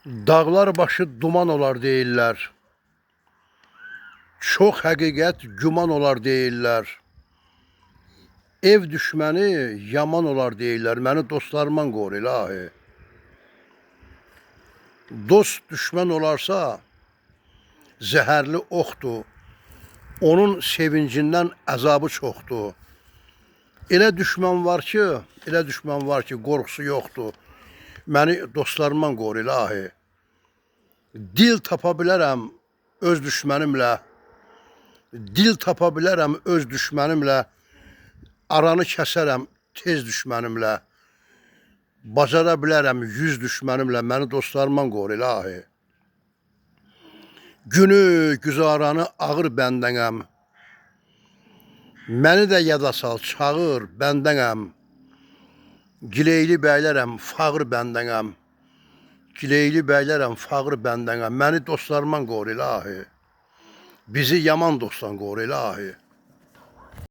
Dağlar başı duman olar deyirlər. Çox həqiqət güman olar deyirlər. Ev düşməni yaman olar deyirlər. Məni dostlarımdan qoru ilahi. Dost düşmən olarsa zəhərli oxdur. Onun sevincindən əzabı çoxdur. Elə düşmən var ki, elə düşmən var ki, qorxusu yoxdur. Məni dostlarımdan qoru ilahi. Dil tapa bilərəm öz düşmənimlə. Dil tapa bilərəm öz düşmənimlə. Aranı kəsərəm tez düşmənimlə. Bacara bilərəm 100 düşmənimlə. Məni dostlarımdan qoru ilahi. Günü, güzaranı ağır bəndənəm. Məni də yada sal, çağır, bəndənəm. Gileyli bəylərəm, fağır bəndənəm. Gileyli bəylərəm, fağır bəndənəm. Məni dostlarımdan qoru ilahi. Bizi yaman dostdan qoru ilahi.